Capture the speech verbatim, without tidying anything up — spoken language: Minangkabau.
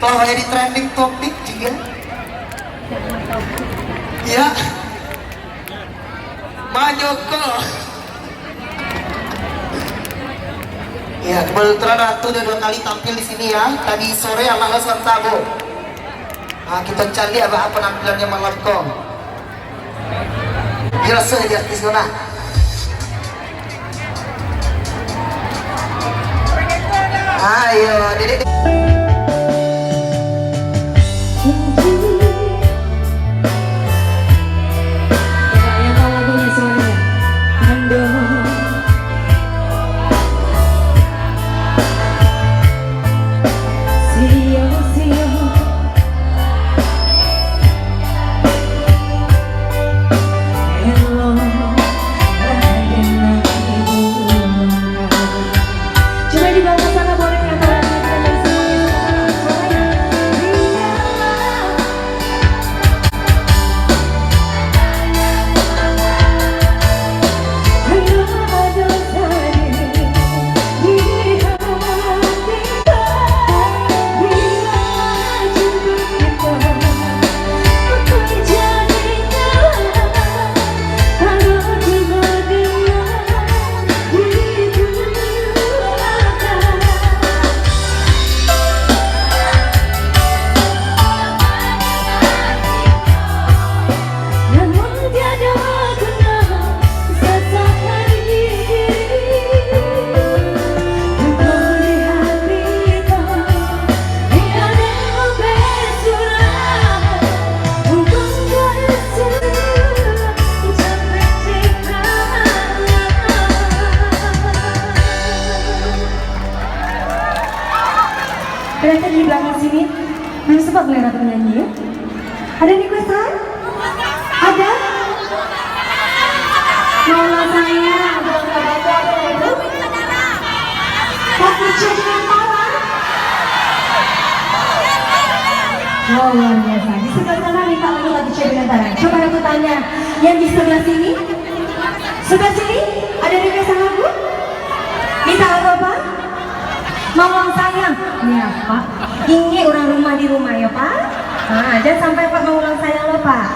Oh, jadi trending topik juga. Ya. Manyoko. Ya, kebetulan Ratu udah dua kali tampil di sini ya. Tadi sore sama Santa, Bu. Nah, kita cari apa, apa penampilannya malam ko. Biasa jadi artis ko nak. Ayo, Dedek. Kita yang tahu lagunya semuanya. Mendung. Sio-sio. Coba di belakang sana boleh yang tangannya kita dari semuanya. Ternyata di belakang sini belum sempat melihat aku menyanyi, ya? Ada requestan? Ada? Mau ulang saya, ada ulang saya, ada itu? Pak Ucai dengan Tara? Wow, luar biasa. Di sebelah sana minta lagu Pak Ucai dengan Tara. Coba aku tanya, yang di sebelah sini? Sebelah sini, ada requestan lagu? Minta lagu apa? Mau ulang sayang? Ya, Pak. Ingat orang rumah di rumah, ya, Pak. Ha, jangan sampai Pak mau ulang sayang lo, Pak.